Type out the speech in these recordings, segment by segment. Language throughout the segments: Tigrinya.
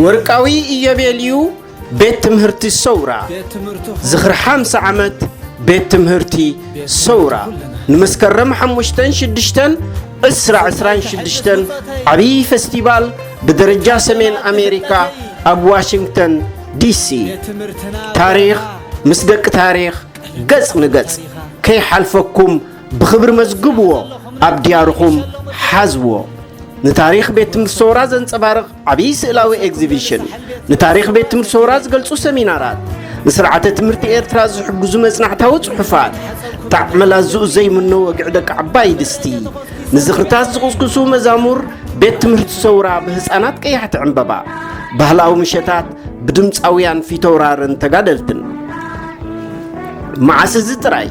ወርቃዊ ኢዮቤልዩ ቤት ትምህርቲ ሰውራ። ዝኽሪ ሓምሳ ዓመት ቤት ትምህርቲ ሰውራ። ንመስከረም ሓሙሽተን ሽዱሽተን ዕስራ ዕስራን ሽዱሽተን ዓብዪ ፈስቲቫል ብደረጃ ሰሜን ኣሜሪካ ኣብ ዋሽንግተን ዲሲ። ታሪኽ ምስ ደቂ ታሪኽ ገጽ ንገጽ ከይሓልፈኩም ብኽብሪ መዝግብዎ፣ ኣብ ድያርኹም ሓዝዎ። ንታሪኽ ቤት ትምህርቲ ሰውራ ዘንጸባርቕ ዓብዪ ስእላዊ ኤግዚቢሽን፣ ንታሪኽ ቤት ትምህርቲ ሰውራ ዝገልጹ ሰሚናራት፣ ንስርዓተ ትምህርቲ ኤርትራ ዝሕግዙ መጽናዕታዊ ጽሑፋት፣ ጣዕመ ላዝኡ ዘይምኖ ወግዒ ደቂ ዓባይ ድስቲ፣ ንዝኽርታት ዝቕስቅሱ መዛሙር ቤት ትምህርቲ ሰውራ ብህጻናት ቀያሕቲ ዕምበባ፣ ባህላዊ ምሸታት ብድምጻውያን ፊተውራርን ተጋደልትን። መዓስ እዚ ጥራይ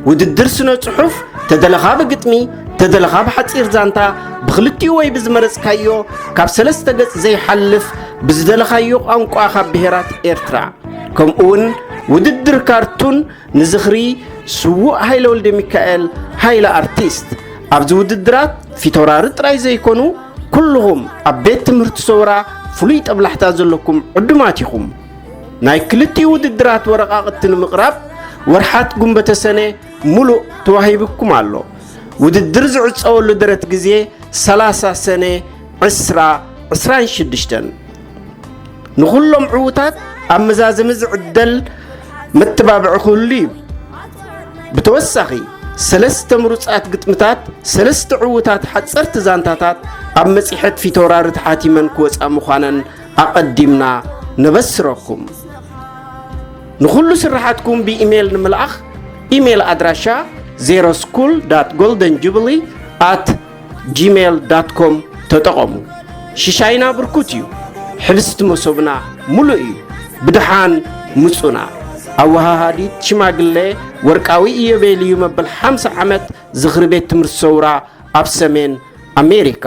ውድድር ስነ ጽሑፍ፣ ተደለኻ ብግጥሚ፣ ተደለኻ ብሓጺር ዛንታ፣ ብኽልቲኡ ወይ ብዝመረጽካዮ ካብ ሰለስተ ገጽ ዘይሓልፍ፣ ብዝደለኻዮ ቋንቋ ካብ ብሄራት ኤርትራ፣ ከምኡውን ውድድር ካርቱን ንዝኽሪ ስዉእ ሃይለ ወልደ ሚካኤል፣ ሃይለ ኣርቲስት። ኣብዚ ውድድራት ፊተውራሪ ጥራይ ዘይኮኑ፣ ኩልኹም ኣብ ቤት ትምህርቲ ሰውራ ፍሉይ ጠብላሕታ ዘለኩም ዕዱማት ኢኹም። ናይ ክልቲኡ ውድድራት ወረቓቕቲ ንምቕራብ ወርሓት ጉንበተ ሰነ ሙሉእ ተዋሂብኩም ኣሎ። ውድድር ዝዕጸወሉ ደረት ግዜ ሰላሳ ሰነ ዕስራ ዕስራን ሽዱሽተን። ንኹሎም ዕዉታት ኣብ መዛዘሚ ዝዕደል መተባብዒ ክህሉ እዩ። ብተወሳኺ፣ ሰለስተ ምሩጻት ግጥምታት፣ ሰለስተ ዕዉታት ሓጸርቲ ዛንታታት ኣብ መጺሐት ፊተውራሪ ተሓቲመን ክወጻ ምዃነን ኣቐዲምና ነበስረኩም። ንኹሉ ስራሓትኩም ብኢሜይል ንምልኣኽ፣ ኢሜይል ኣድራሻ ዜሮ ስኩል ዳት ጎልደን ጁብሊ ኣት ጂሜይል ዳት ኮም ተጠቐሙ። ሽሻይና ብርኩት እዩ፣ ሕብስቲ መሶብና ሙሉእ እዩ። ብደሓን ምጹና። ኣወሃሃዲት ሽማግለ ወርቃዊ ኢዮቤልዩ መበል ሓምሳ ዓመት ዝኽሪ ቤት ትምህርቲ ሰውራ ኣብ ሰሜን ኣሜሪካ።